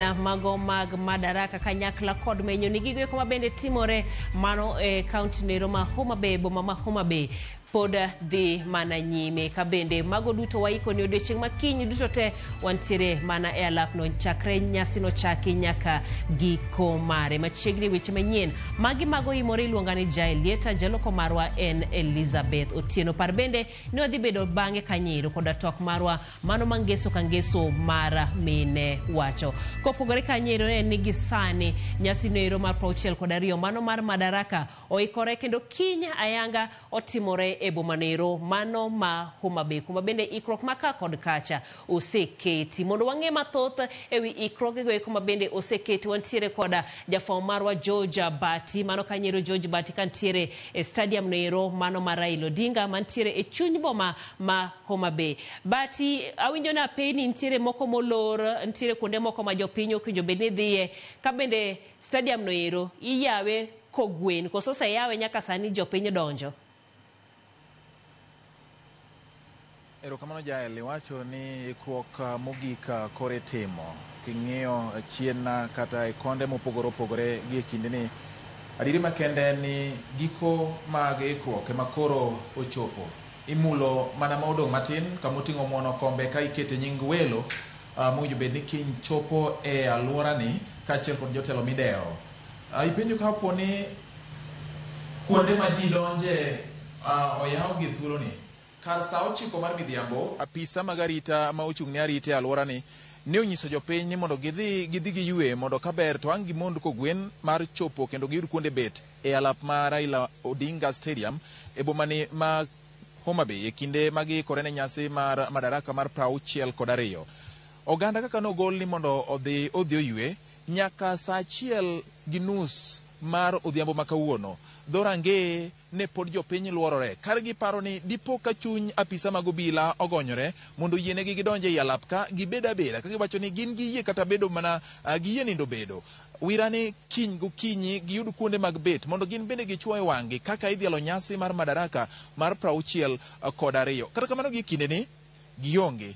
Mago mag Madaraka kanyakla kod menyo ni gigo eko mabende timore mano e kaunti nero ma Homa Bay, boma ma Homa Bay pod dhi mana nyime. Ka bende mago duto waiko ni odiochieng' ma kiny duto te wantiere mana e alapno chakre nyasi no chaki nyaka giko mare. Machiegni weche manyien magi mago imore iluonga ni Jael Lieta, jaloko marwa en Elizabeth Otieno. Par bende ni wadhi bedo bang'e kanyero koda twak marwa mano ma ngeso ka ngeso mar mine wacho. Kopogore kanyero en ni gi sani nyasi noero mar 62 mano mar Madaraka oikore kendo kiny ayanga otimore e boma noero mano ma Homa Bay, kuma bende ikruok ma ka kod kacha oseketi. Mondo wang'e mathoth ewi ikruogego eko ma bende oseketi, wantiere koda jafwambo marwa George Bati, mano kanyero George Bati kantiere e stadium noero mano mar Raila Odinga mantiere e chuny boma ma Homa Bay. Bati, awinjo na apeyni nitiere moko molor, nitiere kuonde moko ma jopiny ok owinjo bed ni dhiye, ka bende stadium noero iyawe kogwen koso oseyawe nyaka sani jopiny donjo? Erokamano Jael, iwacho ni ikruok mogik koro itimo. King'iyo chien kata e konde mopogore opogore gi e kindeni, adieri makende en ni giko mag ikruok ema koro ochopo. Imulo mana ma odong' matin kama oting'o muono kombe ka ikete nying welo mowinjo bed ni kiny chopo e alworani kaachiel kod jotelo midewo. Ipenjo ka opo ni kuonde ma ji donje oyaw gi thuoloni. Kar saa 9 mar midhiambo, apisa mag arita ma ochung' ne arita e alworani ne onyiso jopiny ni mondo gidhi giywe mondo kaber to ang' gimond kogwen mar chopo kendo giyud kuonde bet e alap ma Raila Odinga Stadium e bomani ma Homa Bay e kinde ma giikore ne nyasi mar Madaraka mar 62. Oganda kaka nogol ni mondo odhi oywe nyaka saa 1:30 mar odhiambo ma kawuono. Dhorangeye ne pod jopiny luorore kar giparo ni dipo ka chuny apisa mag obila ogonyore mondo oyienegi gidonj ei alap ka gibed abeda ka giwacho ni gin giyie kata bedo mana giyie nindo bedo. Wira ni kiny gokinyi giyud kuonde mag bet mondo gin bende gichuo e wang'gi kaka idhialo nyasi mar Madaraka mar 62. Kata kamano gi kindeni gionge.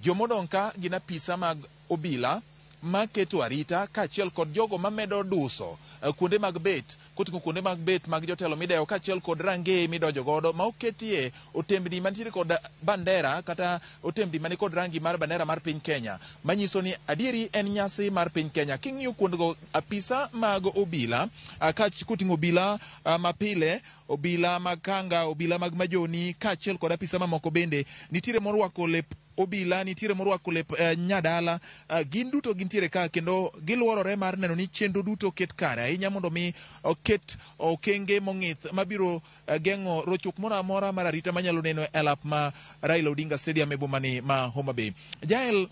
Jomodong' ka gin apisa mag obila maketo arita kaachiel kod jogo mamedo duso kuonde mag bet koting'o kuonde mag bet mag jotelo midewo kaachiel kod rangeye midonjo godo ma oketie otembni mantiere kod bandera kata otembni mani kod rangi mar bandera mar piny Kenya manyiso ni adieri en nyasi mar piny Kenya. King'iyo kuondego apisa mag obila koting'o obila mapile, obila mag kanga, obila mag majoni kaachiel kod apisa mamoko bende nitiere morwako lep obila, nitiere morwako lep nyadala, gin duto gintiere ka kendo giluorore mar neno ni chenro duto oket kare ahinya mondo mi oket okenge mong'ith mabiro geng'o rochruok moro amora mar arita manyalo neno e alap ma Raila Odinga Stadium e bomani ma Homa Bay. Jael,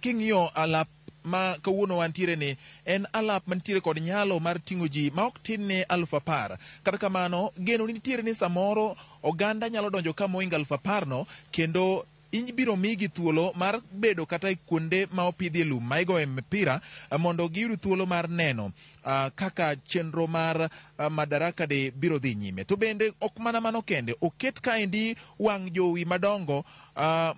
king'iyo alap ma kawuono wantiere ni en alap mantiere kod nyalo mar ting'o ji ma ok tin ne 10,000. Kata kamano, geno nitiere ni samoro oganda nyalo donjo ka mohingo 10,000 no kendo ibiro migi thuolo mar bedo kata e kuonde ma opidhie lum ma igoye mpira mondo giyud thuolo mar neno kaka chenro mar Madaraka Day biro dhi nyime. To bende ok mana mano kende, oket kaendi wang' jowi madongo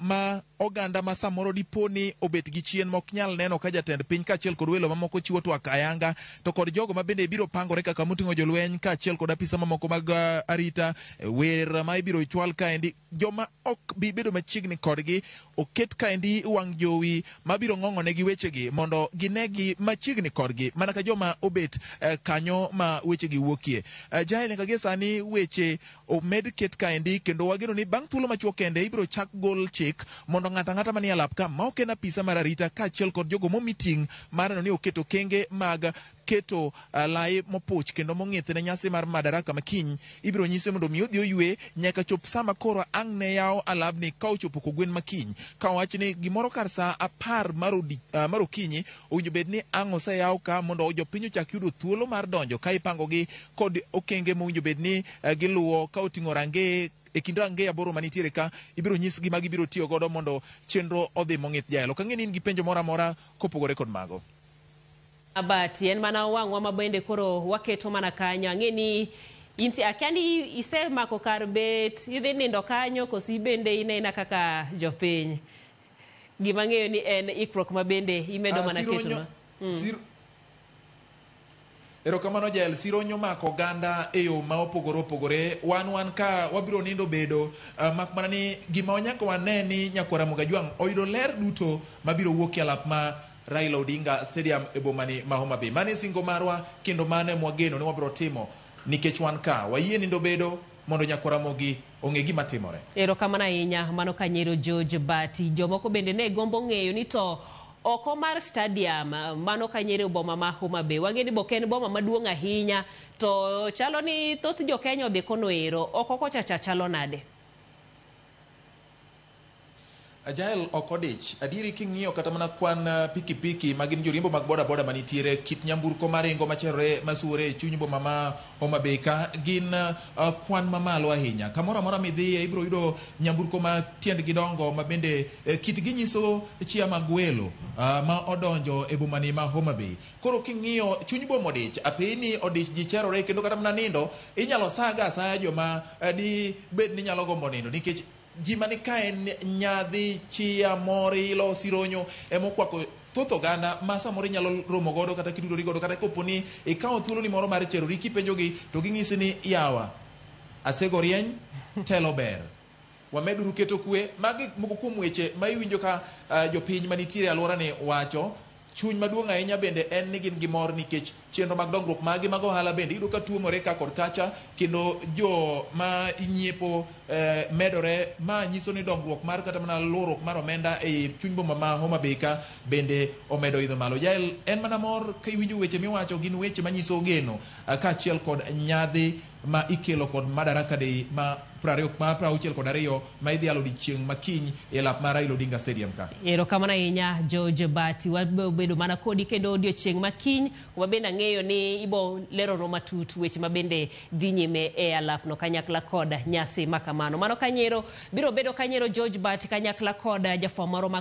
ma oganda ma samoro dipo ni obet gi chien mok nyal neno ka jatend piny kaachiel kod welo mamoko chiwo twak ayanga, to kod jogo ma bende biro pangore kaka moting'o jolweny kaachiel kod apisa mamoko mag arita, wer ma ibiro chwal kaendi, joma ok bi bedo machiegni kodgi oket kaendi wang' jowi mabiro ng'ong'onegi wechegi mondo ginegi machiegni kodgi mana ka joma obet kanyo ma wechegi wuokie. Jael, nyaka gie sani weche omed ket kaendi kendo wageno ni bang' thuolo machuok kende ibiro chak gol chik mondo ng'ato ang'ata manie alap ka ma ok en apisa mar arita kaachiel kod jogo momi ting' mar neno ni oketo okenge mag keto lai mopuch kendo mong'ith ne nyasi mar Madaraka makiny ibiro nyise mondo mi odhi oywe nyaka chop sama koro ang' ne yaw alabni ka ochopo kogwen makiny. Ka owach ni gimoro kar saa 10 mar okinyi owinjo bed ni ang' oseyaw ka mondo jopiny ochak yudo thuolo mar donjo ka ipangogi kod okenge mowinjo bed ni giluwo ka oting'o rangeye e kind rangeye 8 manitiere ka ibiro nyisgi ma gibiro tiyo godo mondo chenro odhi mong'ith. Jael, ok ang'e ni in gi penjo moro amora kopogore kod mago. Abati, en mana wang'wa ma bende koro waketo mana kanyo. Ang'e ni inti akia ni isemako kar bet, idhi nindo kanyo koso ibende inena kaka jopiny. Gima ang'eyo ni en ikruok ma bende imedo mana keto. Erokamano Jael, sironyo mako oganda e yo ma opogore opogore. Wan ka wabiro nindo bedo mak mana ni gima nyaka wane ni nyakwar Ramogi Ajwang' oyudo ler duto mabiro wuok e alap ma Raila Odinga Stadium e bomani ma Homa Bay. Mano e singo marwa kendo mano ema wageno ni wabiro timo nikech wan ka wayie nindo bedo mondo nyakwar Ramogi ong'e gima timore. Erokamano ahinya, mano Kanyero George Bati. Jomoko bende ne gombo ng'eyo ni to oko mar stadium mano Kanyero boma ma Homa Bay. Wang'e ni bok en boma maduong' ahinya to chalo ni thoth jo Kenya odhi kono ero. Oko kocha cha chalo nade? Jael ok odich. Adieri king'iyo kata mana kwan pikipiki ma gin joriembo mag boda boda manitiere, kit nyamburko maringo macherore masuore e chuny boma ma Homa Bay ka gin kwan mamalo ahinya. Kamoro amora midhiye ibiro yudo nyamburko ma tiendgi dongo ma bende kitgi nyiso chia mag welo ma odonjo e bomani ma Homa Bay. Koro king'iyo chuny boma odich, apeyni odich, ji cherore kendo kata mana nindo inyalo saga asaya joma di bed ni nyalo gombo nindo nikech gima ni ka en nyadhi, chia, mor, ilo, sironyo emokwako thoth oganda ma samoro inyalo romo godo kata kitudori godo kata kopo ni ikawo thuoloni moro mar cherori kipenjogi to ging'isi ni yawa asego rieny telo ber wameduru keto kwe. Magi moko kuom weche ma iwinjo ka jopiny manitiere e alworani wacho. Chuny maduong' ahinya bende en ni gin gi mor nikech chenro mag dongruok magi mag ohala bende iyudo ka tuomore ka kod kacha kendo jo ma inyiepo medore, ma nyiso ni dongruok mar kata mana luorruok mar omenda e chuny boma ma Homa Bay ka bende omedo idho malo. Jael, en mana mor ka iwinjo weche miwacho, gin weche manyiso geno kaachiel kod nyadhi ma ikelo kod Madaraka Day ma 62 ma idhialo odiechieng' makiny e lap mar Raila Odinga Stadium ka. Erokamano ahinya George Bati, wabiro bedo mana kodi kendo odiechieng' makiny kuma bende ang'eyo ni ibo leronwa matut weche ma bende dhi nyime e alapno kanyakla kod nyasi makamano. Mano Kanyero biro bedo Kanyero George Bati kanyakla kod jafwambo moro ma